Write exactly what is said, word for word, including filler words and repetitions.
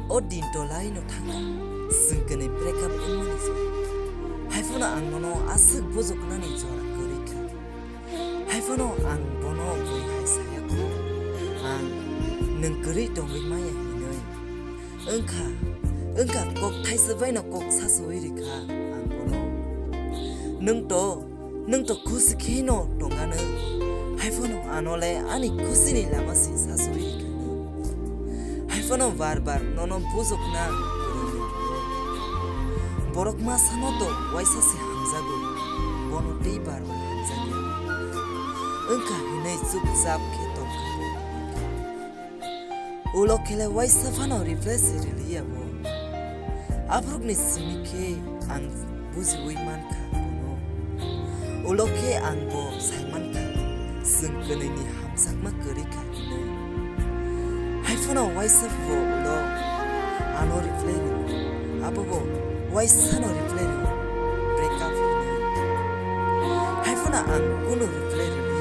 O din tolaino thangkha, chwng kwnwi break up wngmani jora. Haiphano ang nono aswk bujoknani jora kwrwi kha. Haiphano ang bono bui hai saya kho, ang nwng kwrwi tongwi maya hinwi. Wngkha, wngkha kok thaisa baino kok sasowi rikha ang bono. Nwng to Nwng to khusi kheno tongano, haiphano ano le ani khusini lama se sasowi rikha. Haiphano bar bar nono bujokna kwrwngya. Borok masano to waisa se hamjago, bono tei bar bar hamjakya. Wngkha hinwi chupchap khe tongkha bo. Ulo khe le waisa phano reply se riliya bo. Aphurukni simi khe ang bujiwi mankha bono. Ulo khe ang bo sai mankha, chwng kwnwini hamjakma kwrwi kha hinwi. Haiphano waisa bo ulo ano reply rw, abo bo waisano reply rw, break up hinwi. Haiphano ang kunu reply rwya.